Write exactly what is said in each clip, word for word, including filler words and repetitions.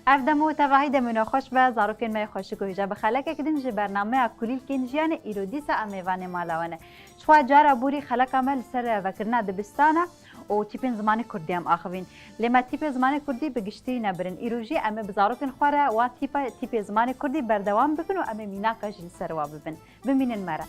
Ev dem û tevahî demê nexweş be, zarokên me yê xweşik û hêja. Bi xelekek din ji bernameya Kulîlkên Jiyanê îro dîsa em mêvanê mala we ne. Ji xwe cara borî xeleka me li ser vekirina dibistana û tîpên zimanê kurdî em axivîn. Lê me tîpê zimanê kurdî bi giştî nebirîn. Îro jî em ê bi zarokên xwe re wa tîpa, tîpê zimanê kurdî berdewam bikin û em ê mînaka jî li ser wa bibin. Bimînin me re.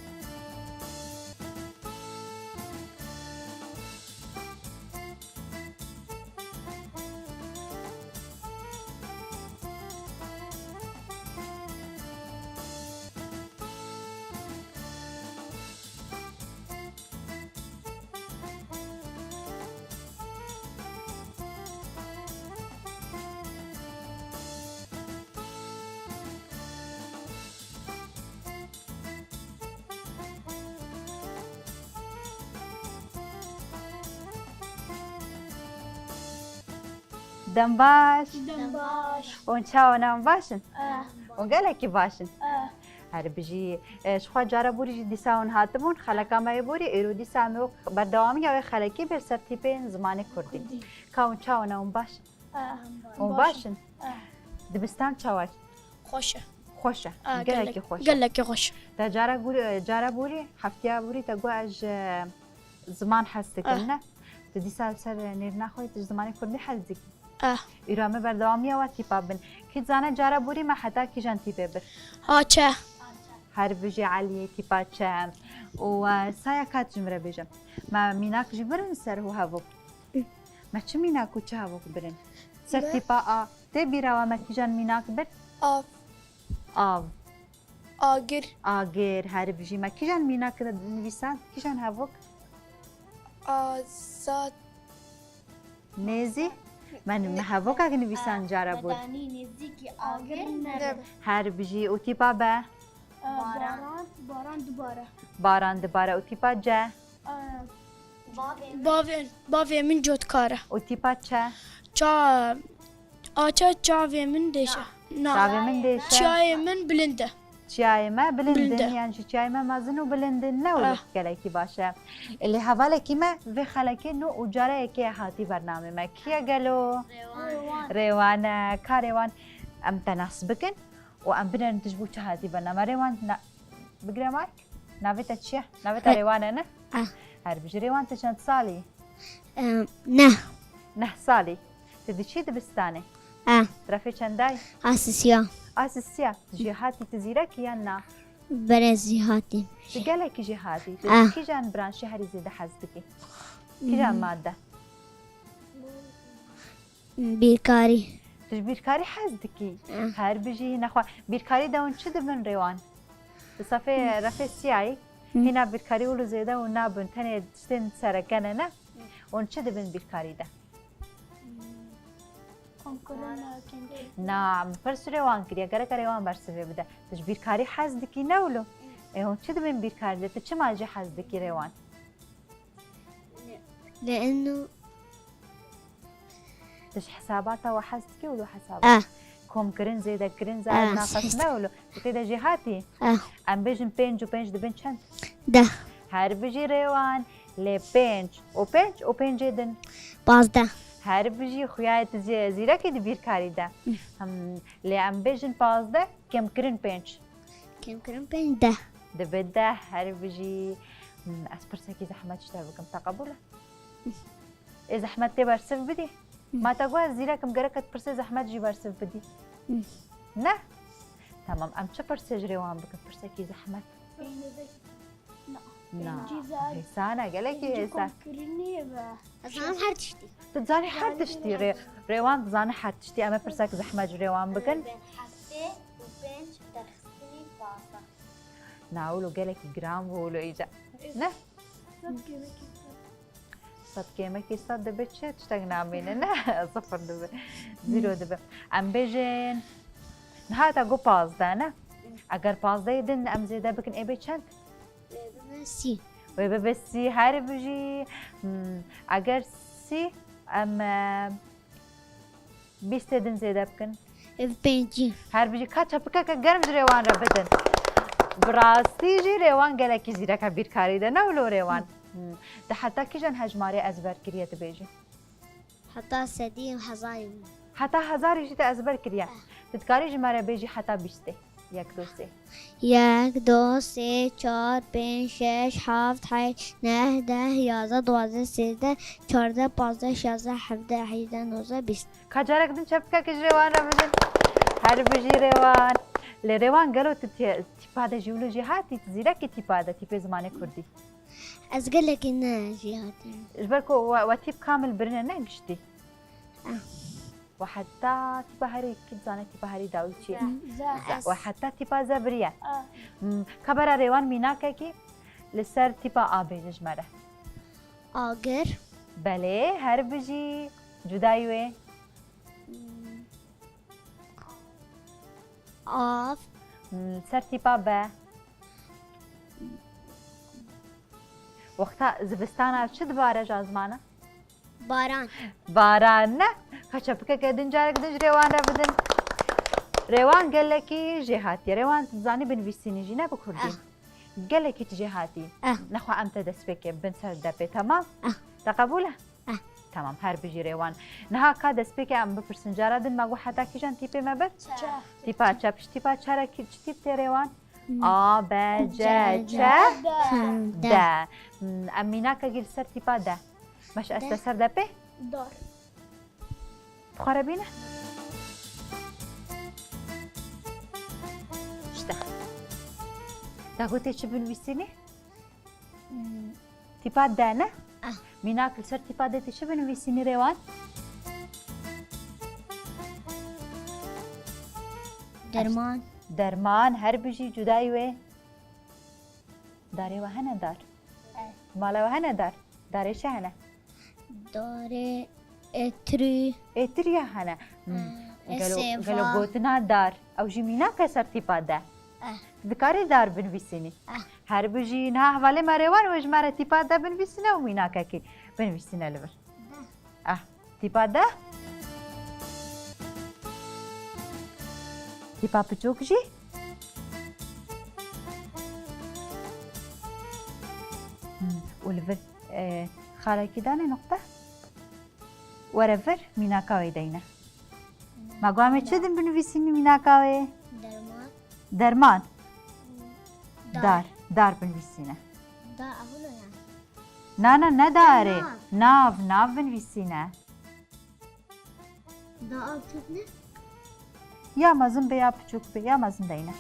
Dem baş. Dem baş. Hûn çawa ne, hûn baş in? Eh. Hûn gelekî baş in. Eh. Her bijî, e, ji xwe cara borî jî dîsa hûn hatibûn, xeleka me yê borî, êro dîsa em ê wek berdewamiya wê xelekî bê li ser tîpên zimanê kurdî. Kurdî. Ka hûn çawa ne, hûn baş in? Eh. Hûn baş in? Eh. Dibistan çawa ye? Xweş e. Xweş e. Ah, gelekî gelek-, xweş e. Gelekî xweş e. Te cara gurî-, cara borî, heftiya borî te got ez ji ziman hez dikim, ah, ne? Tu dîsa li ser nêrina xwe tu ji zimanê kurdî hez dikî. Ah. Îro em ê berdewamiya we tîpa bin. Kî dizane cara borî me heta kîjan tîpê bir? A çe. Her bijî Eliyê tîpa çe. Û, e, saya kat ji min re bêje. Me mînak jî birin ser hû hevok. Me çi mînak û çi hevok birin? Ser tîpa A. Tê bîra we me kîjan mînak bir? Av. Av. Agir. Agir, her bijî. Me kîjan mînak nivîsand? Kîjan hevok? Azad. Nêzî? Me, me hevokek nivîsand cara borî. Medanî, nêzîkî, agir, nebe. Her bijî. Û tîpa be? Baran. Baran dibare. Baran dibare. Û tîpa ce? Bavê, bavê min cotkar e. Û tîpa çe? Ça-, a ça çavê min dêşe. Na. Çavê min dêşe. Çiyayê min bilind e. Çiyayê me bilind in, bilind e. Yan jî çiyayê me mezin û bilind in. Ne wilo, ah, gelekî baş e. Lê hevalekî me vê xelekê nû û cara yekê hatî bernamê me. Kî ye gelo? Rêwan. Rêwan e. Ka Rêwan em te nas bikin û em binerin tu ji bo çi hatî bername. Rêwan, na-, bigire mayk. Navê te çi ye? Navê te Rê- Rêwan e, ne? Ah. Her bijî Rêwan, te çend salî? Em, neh. Neh salî. Tu diçî dibistanê? Ah. Refê çendayî? A sisiya. A sisiya. Tu jêhatî, tu zîrekî yan na? Belê jêhatî. Tu gelekî jêhatî. Tu, ah, kîjan branşê herî zêde hez dikî? Kîjan, hmm, madde? Bîrkarî. Tu ji bîrkarî hez dikî? Eh. Her bijî, nexwe. Bîrkarî de hûn çi dibin Rêwan? Di sefê, hmm, refê siyayî, hmm, hîna bîrkarî wilo zêde hûn nabin, tenê tiştên sereke ne, ne? Hûn çi dibin bîrkarî de? Komkirin, e, kêmkirin. Na, min pirs Rêwan kiriye, gerek Rêwan bersivê bide. Tu ji bîrkarî hez dikî ne wilo? Ê, hûn çi dibin bîrkarî de? Tu çima jê hez dikî Rêwan? Lê eno. Tu ji hesabata we hez dikî û do hesaba? Ah. Komkirin, zêdekirin, zaf, ah, naqis ne wilo. Tu tê de jêhatî? Ah. Em bêjin pênc û pênc dibin çend? Deh. Her bijî Rêwan, lê pênc û pênc û pêncê din? Pazdeh. Her bijî, xuya tu zî-, zîrekî di bîrkarî de. Hı. Him, lê em bêjin pazdeh, kêmkirin pênc. Kêmkirin pênc, deh. Dibe deh, her bijî. Hmm, ez pirsekî zehmet ji te bikim, te qebûl e? Ê zehmet tê bersiv bidî? Hmm. Ma te got ez zîrek im, gerek e tu pirsê zehmet jî bersiv bidî. Hmm. Ne? Tamam, em çi pirsê ji Rêwan bikin, pirsekî zehmet? Na. Pêncî zar. Hêsan e, gelekî hêsan. Pêncî komkirinî be. Ez zanim her tiştî. Tu dizanî her tiştî. Rê-, Rêwan dizane her tiştî. Em ê pirsek zehmet ji Rêwan bikin. Heftê û pênc derxistinî pazdeh. Na, wilo gelekî giran bû wilo îca. Ne? Sed kêmekî sed. Sed kêmekî sed dibe çi? Tiştek namîne, ne? Sifir dibe. Zîro dibe. Em bêjin, niha te got pazdeh, ne? Eger pazdehê din em zêde bikin, ê bê çend? Wê bibe sî. Wê bibe sî, her bijî. Hmm, eger sî, em, e, bîstê din zêde bikin. Ev pêncî. Her bijî, ka çepikeke germ ji Rêwan re bidin. Bi rastî jî Rêwan gelekî zîrek e bîrkarî de, ne wilo Rêwan? Hmm. Te heta kîjan hejmarê ezber kiriye tu bêjî? Heta sedî û hezarê min. Heta hezarî jî te ezber kiriye. Tu dikarî ji me re bêjî heta bîstê. Yek, du, sê. Yek, du, sê, çar, pênc, şeş, heft, heşt, neh, deh, yazdeh, duwazdeh, sêzdeh, çardeh, pazdeh, şazdeh, hevdeh, hejdeh, nozdeh, bîst. Ka carek din çepikek ji Rêwan re bidin. Her bijî Rêwan. Lê Rêwan, gelo tu tê-, tîpa de jî wilo jî hatî, tu zîrekî tîpa de, tîpê zimanê kurdî? Ez gelekî ne jî hatîm. Ji ber ku we, we tîp kamil birine ne giştî. Ah. We heta tîpa herî, kî dizane tîpa herî dawî çi ye? Ze. Ze. Ze. We heta tîpa ze biriye. Ah. Hmm, ka bera Rêwan mînakekî li ser tîpa A bêje ji me re. Agir. Belê, her bijî. Cudayî wê? Hmm. Av. Hmm, ser tîpa be. Wexta zivistana çi dibare ji azmana? Baran. Baran ne? Ka çepikeke din carek din ji Rêwan re bidin. Rêwan gelekî jêhatî. Rêwan, tu dizanî binivîsînî jî ne bi kurdî? Ah. Gelekî tu jêhatî. Ah. Nexwe em te destpêkê bin ser depê, temam? Ah. Te qebûl e? Ah. Tamam, her bijî Rêwan. Niha ka destpêkê em bipirsin. Cara din me got heta kîjan tîpê me bir? Çe. Tîpa çe. Pişt tîpa çe re kî-, çi tîp tê Rêwan? Hmm. A, B, C, C, C, D. D. Hmm, em mînakekî li ser tîpa D. Baş, ez te ser depê? Dar. Tu xwe re bîne? İşte. Te gotê çi binivîsînî? Hmm. Tîpa D ne? Ah. Mînak li ser tîpa D tê çi binivîsînî Rêwan? Derman. Derman, her bijî. Cudayî wê? Darê we hene dar? Eh. Mala we hene dar? Darê çi hene? Darê êtirî. Êtirî ya hene. Hmm. Eh, gelo, sêva. Gelo gotina dar, ew jî mînak e ser tîpa D? Eh. Tu dikarî dar binivîsînî? Eh. Her bijî. Niha hevalê me Rêwan wê ji me re tîpa D binivîsîne û mînakekî binivîsîne li vir. Ah, tîpa D. Tîpa piçûk jî. Hmm, û li vir, e, xalekî dane nuqte. Were vir, mînaka wê deyne. Ma got em ê çi din binivîsînî mînaka wê? Derman. Derman. Dar. Dar. Dar binivîsîne. Da, ew ne yani? Na, na, ne darê. Nav. Nav, nav binivîsîne. Da, ew çöp ne? Ya mezin be ya piçûk be, ya mezin deyne.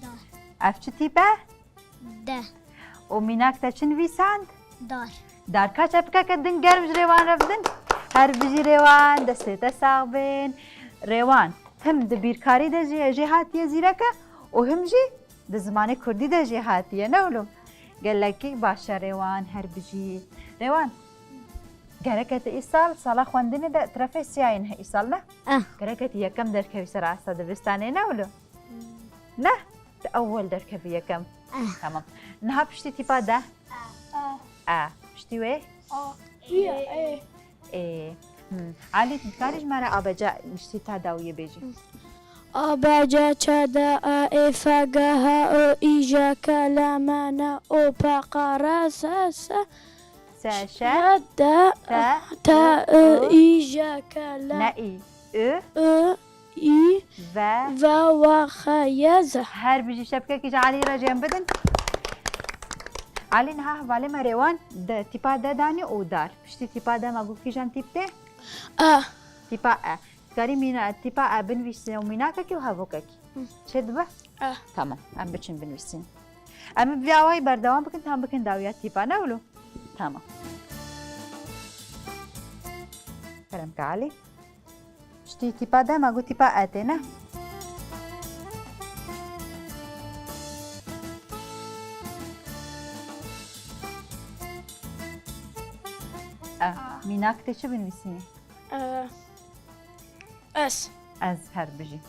Dar. Ev çi tîp e? De. Û mînak te çi nivîsand? Dar. Dar. Ka çepikeke din germ ji Rêwan re bidin. Her bijî Rêwan, destê te sax bin. Rêwan, him di bîrkarî de jî, jê hatiye zîrek e û him jî di zimanê kurdî de jê hatiye, ne wilo? Gelekî baş e Rêwan, her bijî. Rêwan, gereke tu îsal sala xwendinê de, terefê siyayê niha îsal ne? Eh. Gereke tu yekem derkevî ser asta dibistanê, ne wilo? Hmm. Ne? Tu ewwel derkevî yekem. Eh. Tamam. Niha piştî tîpa de? A. A. Piştî wê? A. Ê. Ê. Ê. Hmm. Elî, tu dikarî ji me re A B C piştî ta dawiyê bêjî? A B C ç d e f g h i j k l m n o p q r s s Se, şe, şe, de, te, te, i, i, j, k, l, ne, i, ü, ü, i, ve, ve, wa, xe, ye, ze. Her bijî, şepikekî ji Elî re jê em bidin. Elî, niha hevalê me Rêwan de tîpa de danî û dar. Piştî tîpa de me got kîjan tîp tê? E. Tîpa e. Dikarî mîna-, tîpa e binivîsîne û mînakekî û hevokekî. Hı. Çê dibe? E. Tamam. Em biçin binivîsîn. Em ê bi vî awayî berdewam bikin, tam bikin dawiya tîpa, ne wilo? Tamam. Kerem ke Elî. Piştî tîpa de, me got tîpa e tê, ne? E, mînak tê çi binivîsînî? E, ez. Ez her bijî.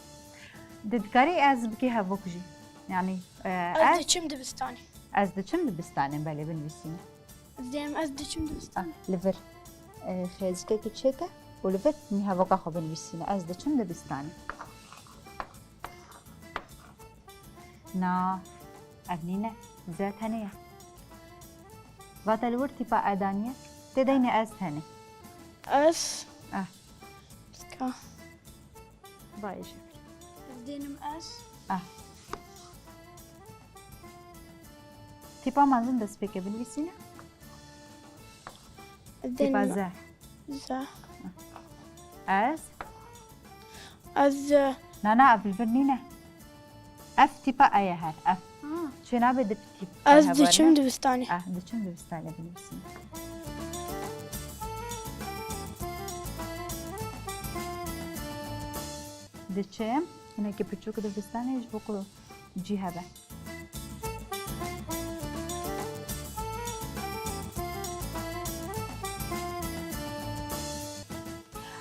Di dikarî ez bikî hevok jî. Yanî, e, Ez ez diçim dibistanê. Ez diçim dibistanê, belê binivîsîne. Ez diyem, ez diçim dibistanê. Ah, li vir, e, xêzikekî çêke û li vir nî hevoka xwe binivîsîne. Ez diçim dibistanê. Na, ev nîne. Ze tenê ye. Va te li wir tîpa e daniye? Tê deynê ez tenê. Ez. Ah. Ka. Bayê jî. Dênim ez. Ah. Tîpa mezin destpêkê binivîsîne. Tîpa Dênim ze. Ze. Ez. Ez, e, Na, na, ev li vir nîne. Ev tîpa E ye her, ev. Ha. Çênabe di tîp Ez hevarine. Diçim dibistanê. Ah, diçim dibistanê binivîsîne. Diçim, hinekî piçûk dibistanê ji bo ku cî hebe.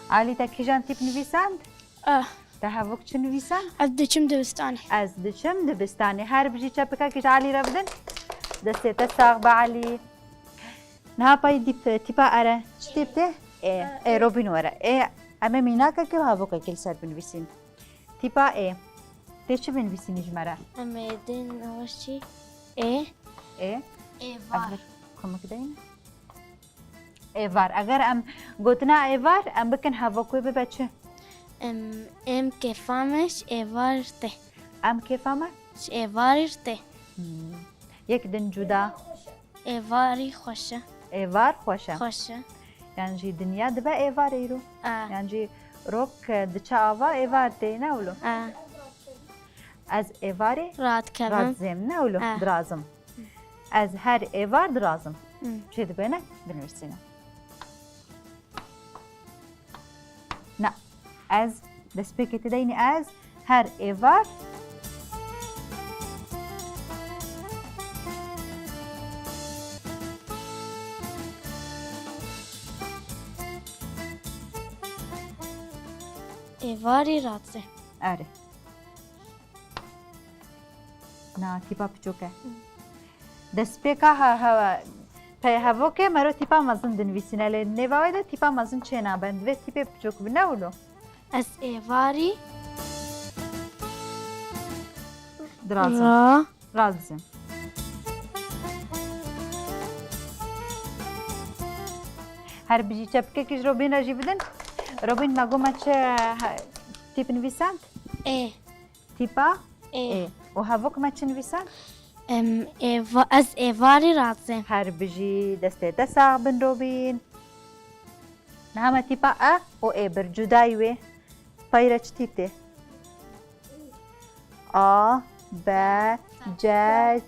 Alî, te kîjan tîp nivîsand? Ah. Te hevok çi nivîsand? Ez diçim dibistanê. Ez diçim dibistanê. Her bijî çepikekî ji Alî re bidin. Destê te sax be Alî. Niha pey dîp, tîpa ere. Çi tîp tê? Ê, ê, Robîn were. Ê, em ê mînakekê û hevokekê li ser binivîsîn. Tîpa ê. Tê çi binivîsînî ji me re? Em ê dên weşî. Ê. Ê. Êvar. Ev kumik deyne. Êvar. Eger em gotina êvar, em bikin hevok wê bibe çi? Em, em kêfa me ji êvar tê. Em kêfa me? Ji êvarî tê. Hmm. Yek din cuda. Êvarî xweş e. Êvar xweş e. Xweş e. Yan jî dinya dibe êvar îro. A. Yan jî rok, e, diçe ava êvar tê, ne wilo? A. Ez êvarê Radikevim. Radzêm, ne wilo? A. Dirazim. Ez her êvar dirazim. Hmm. Çê dibêne binivîsîne. Na, ez destpêkê tê deynî ez her êvar. Êvarî radizê. Erê. Na, tîpa piçok e. Destpêka he-, he-, pey hevokê mero tîpa mezin dinivîsîne, lê nêva wê de tîpa mezin çênabe. Divê tîpê piçok bi, ne wilo? Ez êvarî Dirazim. Ra. Razim. Her bijî çepikekî ji Robîn re jî bidin. Robîn, me got me çi, he, tîp nivîsand? Ê. Tîpa? Ê. Ê. Û hevok me çi nivîsand? Em, êva-, ez êvarî razim. Her bijî, destê te sax bin Robîn. Niha me tîpa e û ê bir cudayî wê. Peyre çi tîp tê? A, B, C,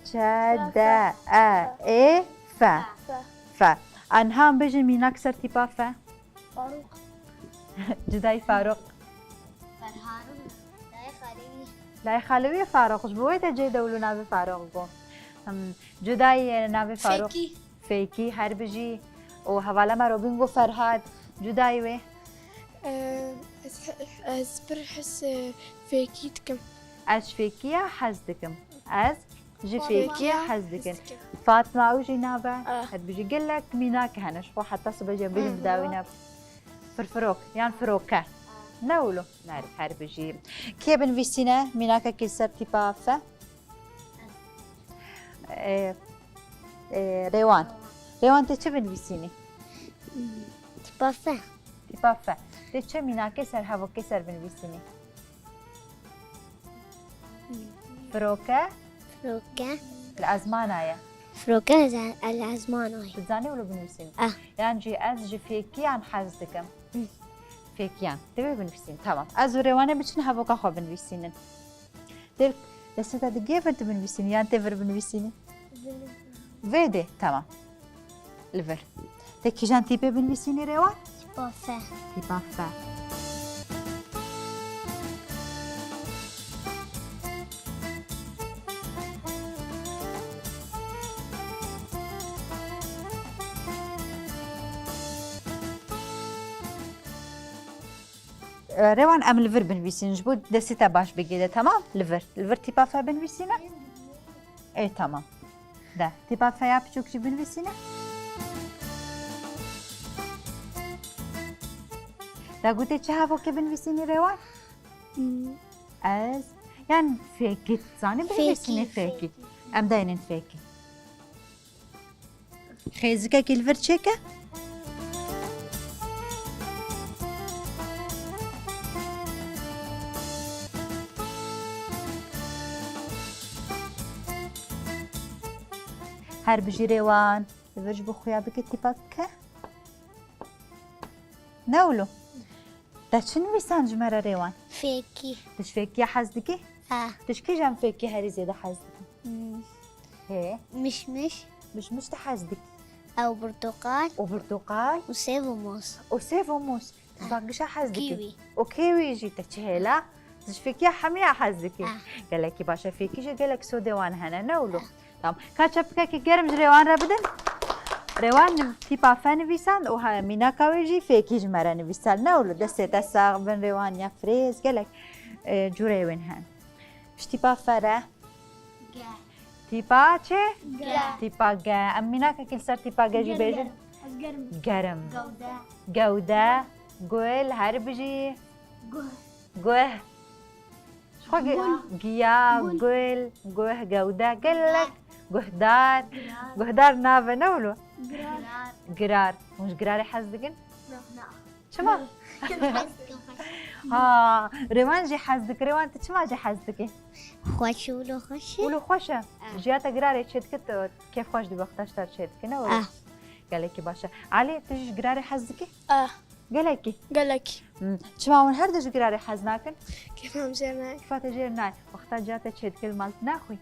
Ç, D, E, ê, F. F. A niha em bêjin mînak ser tîpa F. Faruk. Cudayî Faruk. Ferharun. Layê Xalewî. Layê Xalewî Faruk. Ji bo wê te cê dewlo navê Faruk bû. Him, cudayî navê Faruk. Fêkî. Fêkî, her bijî. Û hevala me Robîn got Ferhad. Cudayî wê? Ee, ez, ez pir hez, e, fêkî dikim. Ez ji fêkiya hez dikim. Ez ji Fatma. Fêkiya hez dikim. Hez dikim. Fatma ew jî nabe. Ah. Her bijî gelek mînak hene. Ji xwe heta sibe jî em bêjin Hı hı. bi dawî ne. Firfirok yan firoke. Ne wilo? Nerî, her bijî. Kê binivîsîne mînakekî li ser tîpa F? Ê, ê, Rêwan. Rêwan, tê çi binivîsînî? Tîpa F. Tîpa F. Tê çi mînakê ser hevokê ser binivîsînî? Firoke? Firoke. Li ezmana ye. Firoke ze-, li ezmana ye. Tu dizanî wilo binivîsînî? Ah. Yan jî ez ji fêkiyan hez dikim. Hı. Fêkiyan. Divê binivîsînî. Tamam. Ez û Rêwanê biçin hevoka xwe binivîsînin. Tê destê te digê vir tu binivîsînî yan tê vir binivîsînî? Vê dê, tamam. Li vir. Tê kîjan tîpê binivîsînî Rêwan? Tîpa F. Tîpa F. Rêwan, em li vir binivîsînin, ji bo destê te baş bigire, temam? Li vir. Li vir tîpa F binivîsîne. Ê, temam. De, tîpa F ya piçûk jî binivîsîne. De gotê çi hevokê binivîsînî Rêwan? Hmm. Ez, yan fêkî, zanî binivîsînî fêkî, fêkî. Fêkî. Em daynin fêkî. Xêzikekî li vir çêke. Her bijî Rêwan. Li vir ji bo xuya bike tîpa ke. Ne wilo? Te çi nivîsand ji me re Rêwan? Fêkî. Tu ji fêkiya hez dikî? Ha. Tu ji kîjan fêkî herî zêde hez dikî? Hmm. Hê. Mişmiş. Mişmiş tu hez dikî. Ew birtoqal. Û birtoqal. Û sêv û mûz. Û sêv û mûz. Tu vangişa hez dikî. Kîwî. Û kîwî jî te çi hêla? Tu ji fêkiya hemiya hez dikî. Ah. Gelekî baş e, fêkî jî gelek sodê wan hene, ne wilo? Ah. Tamam. Ka çepikekî germ ji Rêwan re bidin. Rêwan niv-, tîpa fe nivîsand û ha mînaka wê jî fêkî ji me re nivîsand. Ne wilo, destê te sax bin Rêwan, ya firêz, gelek, e, cûreyê wên hene. Ji tîpa fe re. Ge. Tîpa çi? Ge. Tîpa ge. Em mînakekî li ser tîpa ge jî bêjin. Germ. Germ. Gewde. Gewde. Gul. Her bijî. Guh. Guh. Ji xwe ge-, Giya. Giya, gul, guh, gewde, gelek, guhdar. Girar. Guhdar nav e, ne wilo? Girar. Girar. Hûn ji girarê hez dikin? Na. Çima? Ha, Rêwan jî hez dike. Rêwan, tu çima jî hez dikî? Xweş e, wilo xweş e. Wilo xweş e. Ah. Jiya te girarê çêdike, tu kêfxweş dibî wexta ji te çêdike, ne wilo? Ah. Gelekî baş e. Elî, tu jî ji girarê hez dikî? Ah. Gelekî. Gelekî. Hmm. Çima hûn her du ji girarê hez nakin? Kêfa min jêr nayê. Kêfa te jêr nayê. Wexta ciya te çêdike li mal tu naxwî?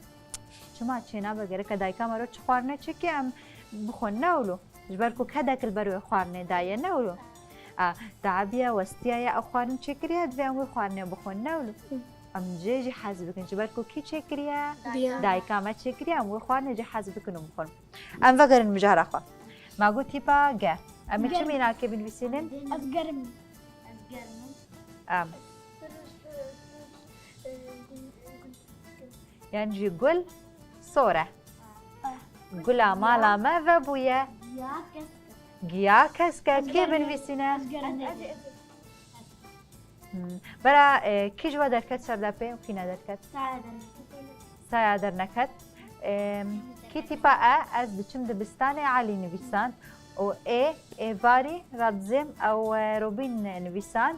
Çima çênabe? Gereke dayika me re çi xwarine çêkê em bixwin, ne wilo? Ji ber ku kedek li ber wê xwarinê daye, ne wilo? A, tebiye, westiyaye, ew xwarin çêkiriye, divê em wê xwarinê bixwin, ne wilo? Em jê jî hez bikin. Ji ber ku kî çêkiriye? Diya. Dayika me çêkiriye, em wê xwarinê jî hez bikin û bixwin. Em vegerin mijara xwe. Me got tîpa ge. Em ê çi mînakê binivîsînin? Ez germ im. Ez germ im. Em. Yan jî gul sor e. Ah. Gula mala me vebûye. Giya kesk e. Giya kesk e. Kê binivîsîne? Ez germ im. Hmm. Bera, e, kî ji we derket ser depê û kî nederket? Saya derneket. Saya derneket. E, kî tîpa e, ez diçim dibistanê, Elî nivîsand. Û ê, êvarî, radzêm, ew, e, Robîn nivîsand.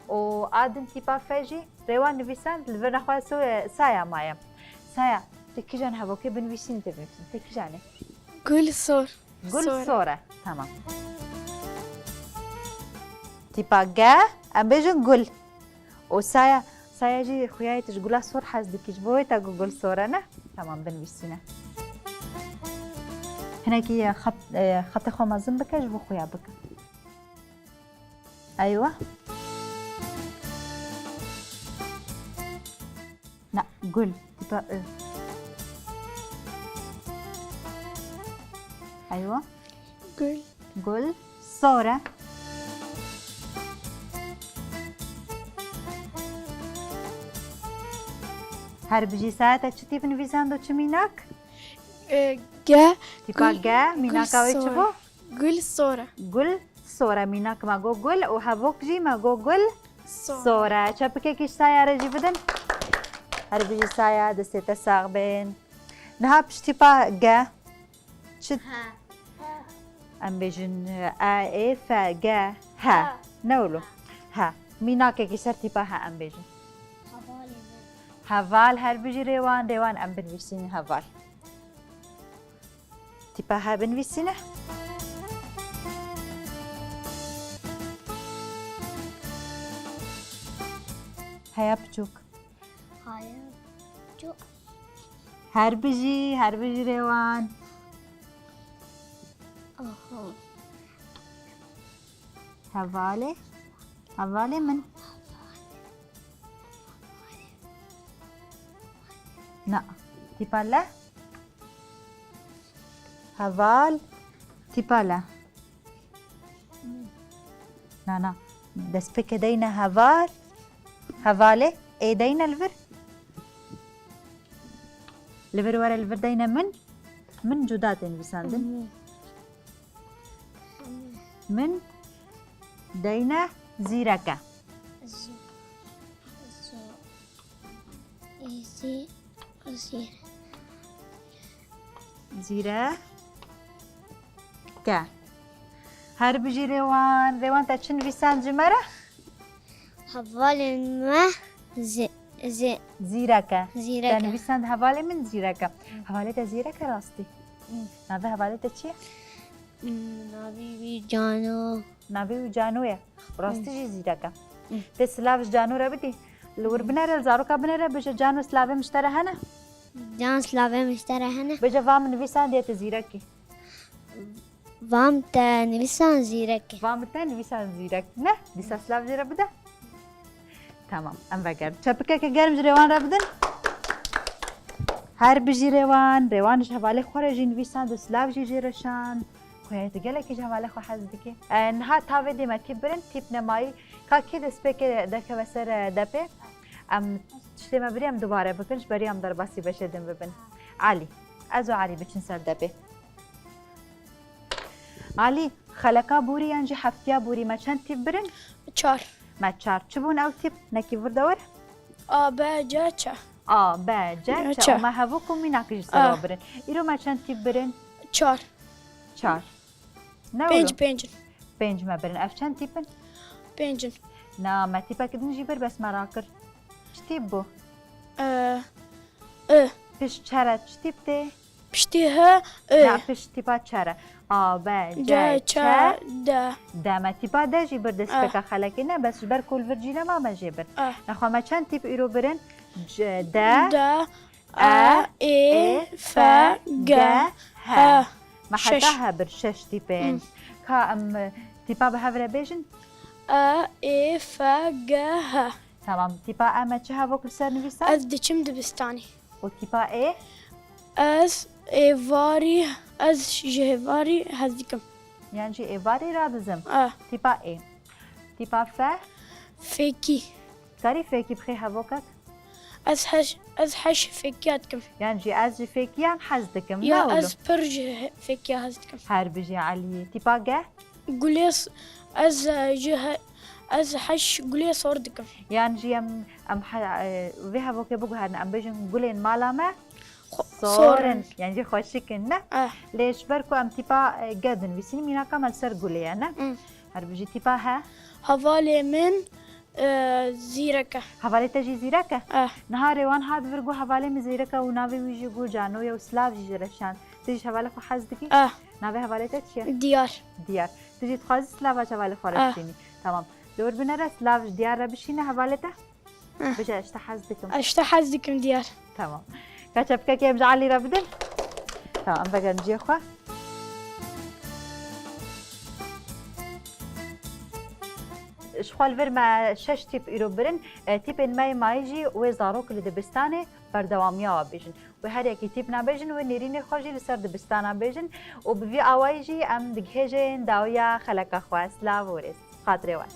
Û a din tîpa fe jî Rêwan nivîsand, li vir nexwe so-, saya maye. Saya, tu kîjan hevokê binivîsînî tê binivîsîn? Tê kîjanê? Gul sor. Gul sor e. Tamam. Tîpa ge, em bêjin gul. Û saya, saya jî xuyayê tu ji gula sor hez dikî. Ji bo wê te got gul sor e, ne? Tamam, binivîsîne. Hinekî xet, e, xetê xwe mezin bike, ji bo xuya bike. Eywa. Na, gul. Tîpa i. Eywa. Gul. Gul. Sor e. Her bijî saya te çi tîp nivîsand û çi mînak? E, ge. Tîpa ge, mînaka wê çi bû? Gul sor e. Gul sor e, mînak me got gul û hevok jî me got gul sor e. Çepikekî ji saya re jî bidin. Her bijî saya, destê te sax bên. Niha piştî pa ge. Çi? He. Em bêjin e, e, fe, ge, he. He. Ne wilo? He. Mînakekî ser tîpa he em bêjin. Hevalê min. Heval, her bijî Rêwan, Rêwan em binivîsînin heval. Tîpa he binivîsîne. Heya piçûk. Heya piçûk. Her bijî, her bijî Rêwan. Aha. Hevalê. Hevalê min. Na. Tîpa le. Heval. Tîpa le. Na, na. Destpêkê deyne heval. Hevalê. Ê deyne li vir. Li vir were li vir deyne min. Min cuda tê nivîsandin. Min. Min deyne zîrek e. Zî-, zî-, zî-, zî-, Zîrek e. Her bijî Rêwan. Rêwan te çi nivîsand ji me re? Hevalên me zî-, zî-, Zîrek e. Zîrek e. Te nivîsand hevalê min zîrek e. Hevalê te zîrek e rastî? Navê hevalê te çi ye? Hmm, navê wî Cano. Navê wî Cano ye. Rastî jî zîrek e. Hmm. Tê silav ji Cano re bidî? Li wir binere, li zaroka binere, bije Cano, silavê min ji te re hene? Can, silavê min ji te re hene? Bije va min nivîsandiye, tu zîrekî. Vam te nivîsan zîrekî. Va min te nivîsan zîrek. Ne? Dîsa silav jê re bide. Tamam, em vegerin. Çepikeke germ ji Rêwan re bidin. Her bijî Rêwan. Rêwan ji hevalê xwe re jî nivîsand û silav jî jê re şand. Xuya tu gelekî ji hevalê xwe hez dikî. E, niha tavê dê me tîp birin, tîp nemayî. Ka kê destpêkê dekeve ser, e, depê? Em tiştê me birî em dubare bikin, ji berî em derbasî beşê din bibin. Alî. Ez û Alî biçin ser depê. Alî, xeleka borî yan jî heftiya borî me çend tîp birin? Çar. Me çar. Çi bûn ew tîp? Nekî vir de wir? A, B, C, Ç. A, B, C, Ç. Ç. Û me hevok û mînak jî ser A. we birin. Îro me çend tîp birin? Çar. Çar. Ne Pênc, wilo? Pênc in. Pênc me birin. Ev çend tîp in? Pênc in. Na, me tîpek din jî bir, bes me rakir. Çi tîp bû? E, I. Pişt çere çi tîp tê? Piştî H, I. Na, pişt tîpa çere. A, B, C, G, Ç, Ç, D. D. Me tîpa D jî bir destpêka Ah. xelekê ne, bes ji ber ku li vir cî nema me jê bir. Ah. Nexwe me çend tîp îro birin? C, D, D, E, E, E, F, F, G, G, H. H. Me Şeş. heta hebir şeş tîpên. Hmm. Ka em tîpa bi hev re bêjin? E, E, F, G, H. Tamam. Tîpa E me çi hevok li ser nivîsa? Ez diçim dibistanê. Û tîpa E? Ez êvarî, ez ji êvarî hez dikim. Yan jî êvarî radizim. Ah. Tîpa E. Tîpa F? Fêkî. Karî fêkî bixê hevokek? Ez heş, ez heş fêkiya dikim. Yan jî ez ji fêkiyan hez dikim. Ya, ne wilo? Ez pir ji he-, fêkiya hez dikim. Her bijî Elî. Tîpa G? Gulê s-, ez, e, ji he-, ez heş gulê sor dikim. Yan jî em, em he-, e, vê hevokê biguherin, em bêjin gulên mala me Xo-, sor sor in. in. Yan jî xweşik in, ne? Eh. Lê ji ber ku em tîpa, e, G dinivîsîn, mînaka me li ser gulê ye, ne? Hmm. Her bijî. Tîpa H? Hevalê min, e, zîrek e. Hevalê te jî zîrek e? Eh. Niha Rêwan hat vir got, hevalê min zîrek e û navê wî jî got Cano ye û silav jî jê re şand. Tu jî ji hevalê xwe hez dikî? Eh. Navê hevalê te çi ye? Diyar. Diyar. Tu jî dixwazî silava ji hevalê xwe re Ah. bişînî? Tamam. Li wir binere, silav ji Diyar re bişîne hevalê te. Eh. Bije, ez ji te hez dikim. Ez ji te hez dikim, Diyar. Tamam. Ka çepikekê em ji Elî re bidin. Tamam, em vegerin cihê xwe. Ji xwe li vir me şeş tîp îro birin. E, tîpên me yê mayî jî wê zarok li dibistanê berdewamiya we bêjin. Wê her yekî tîp nabêjin, wê nêrînê xwe jî li ser dibistana bêjin û bi vî awayî jî em digihêjin dawiya xeleka xwe. Silav û rêz. Xatirê we.